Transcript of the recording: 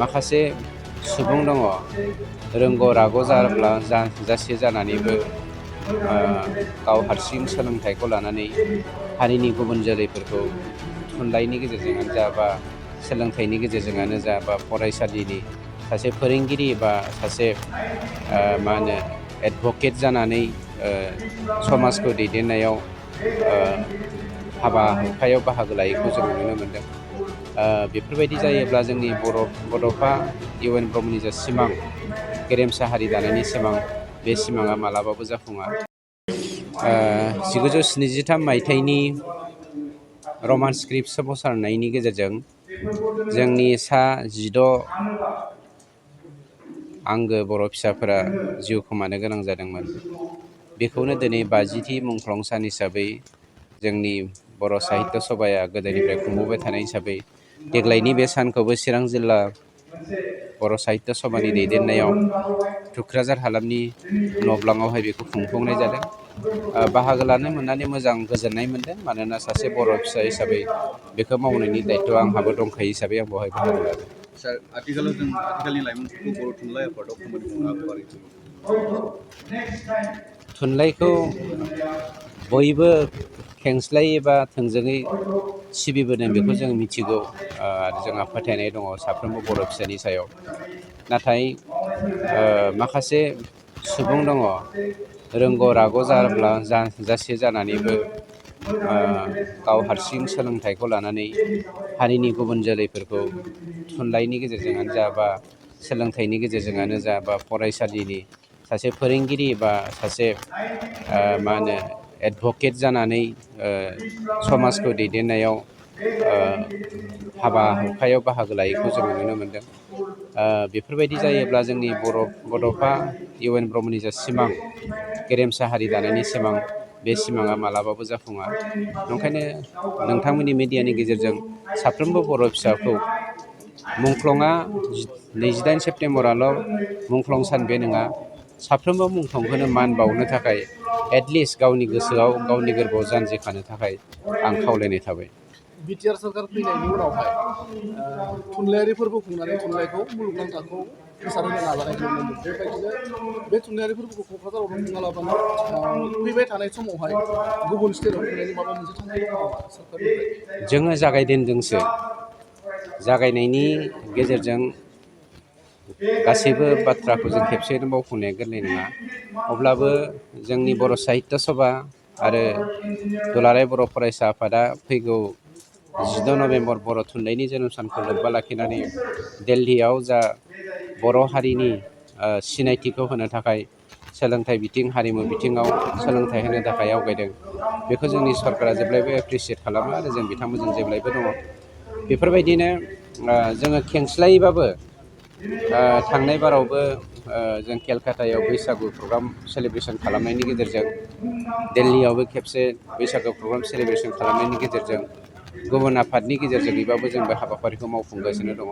माखासे सुबुं दङ रोंगौ रागौ जासे जानानैबो गाव हारसिं सोलोंथाइखौ लानानै हारिनि गुबुन जोलैफोरखौ थुनलाइनि गेजेरजोंनो जा बा सोलोंथाइनि गेजेरजोंनो जा बा फरायसालिनि सासे फोरोंगिरि बा सासे एडभकेट जानानै समाजखौ दैदेननायाव हाबा हुखायाव बाहागो लायैखौ जों नुनो मोनदों। बेफोरबायदि जायोब्ला जोंनि बड'फा इउ एन ब्रह्मनि जा सिमां गेरेमसा हारि दानायनि सिमां बे सिमाङा मालाबाबो जाफुङा। 1973 मायथाइनि रमान स्क्रिप्ट सोमावसारनायनि गेजेरजों जोंनि सा 16 आंगो बर' फिसाफोरा जिउ खोमानो गोनां जादोंमोन। बेखौनो दिनै 50थि मुंख्लं सान हिसाबै जोंनि बर' साहित्य सभाया गोदोनिफ्राय खुंबोबाय थानाय हिसाबै देग्लायनि बे सानखौबो चिरां जिल्ला बर' साहित्य सभानि दैदेननायाव थुक्राझार हालामनि न'ब्लाङावहाय बेखौ खुंफुंनाय जादों। बाहागो लानो मोननानै मोजां गोजोननाय मोनदों, मानोना सासे बर' फिसा हिसाबै बेखौ मावनायनि दायथ'आ आंहाबो दंखायो हिसाबै आं बेवहाय बाहागो लादों। सार, आथिखालाव जों आथिखालनि लाइमोनफोरखौ बर' थुनलाइ आफादाव खामानि मावनो आगबारि थुनलाइखौ बयबो खेंस्लायै एबा थोंजोङै सिबिबोदों बेखौ जों मिथिगौ आरो जोंहा फोथायनाय दङ साफ्रोमबो बर' फिसानि सायाव। नाथाय माखासे सुबुं दङ रोंगौ रागौ जासे जानानैबो गाव हारसिं सोलोंथाइखौ लानानै हारिनि गुबुन जोलैफोरखौ थुनलाइनि गेजेरजोंनो जा बा सोलोंथाइनि गेजेरजोंनो जा बा फरायसालिनि सासे फोरोंगिरि बा सासे एडभकेट जानानै समाजखौ दैदेननायाव हाबा हुखायाव बाहागो लायैखौ जों नुनो मोनदों। बेफोरबायदि जायोब्ला जोंनि बड'फा इउ एन ब्रह्मनि जा सिमां गेरेमसा हारि दानायनि सिमां बे सिमाङा मालाबाबो जाफुङा। ओंखायनो नोंथांमोननि मिडियानि गेजेरजों साफ्रोमबो बर' फिसाखौ मुंख्लंआ 28 सेप्तेम्बराल' मुंख्लं सान बे नङा, साफ्रोमबो मुंख्लंखौनो मान बावनो थाखाय एटलिस्ट गावनि गोसोआव गावनि गोरबोआव जानजि खानो थाखाय आं खावलायनाय थाबाय। बिटिआर सरकार फैनायनि उनावहाय थुनलाइयारि फोरबो खुंनानै थुनलाइखौ मुलुगनां थाखोआव गोसारहोनो नाजानायखौ नुनो मोनदों। बेबायदिनो बे थुनलाइयारि फोरबोखौ क'क्राझारावनो खुङालाबानो फैबाय थानाय समावहाय गुबुन स्टेटआव खुंनायनि माबा मोनसे थांखि दङ नामा सरकारनिफ्राय? जोङो जागायजेनदोंसो। जागायनायनि गेजेरजों गासैबो बाथ्राखौ जों खेबसेयैनो मावफुंनाया गोरलै नङा। अब्लाबो जोंनि बर' साहित्य सभा आरो दुलाराय बर' फरायसा आफादा फैगौ 16 नभेम्बर बर' थुनलाइनि जोनोम सानखौ लोब्बा लाखिनानै दिल्लीयाव जा बर' हारिनि सिनायथिखौ होनो थाखाय सोलोंथाइ बिथिं हारिमु बिथिङाव सोलोंथाइ होनो थाखाय आवगायदों। बेखौ जोंनि सरकारा जेब्लायबो एप्रिसियेट खालामो आरो जों बिथांमोनजों जेब्लायबो दङ। बेफोरबायदिनो जोङो खेंस्लायैबाबो थांनाय बारावबो जों केलकातायाव बैसागु प्रग्राम सेलिब्रेसन खालामनायनि गेजेरजों, दिल्लीयावबो खेबसे बैसागु प्रग्राम सेलिब्रेसन खालामनायनि गेजेरजों गुबुन आफादनि गेजेरजोंबाबो जों बे हाबाफारिखौ मावफुंगासिनो दङ।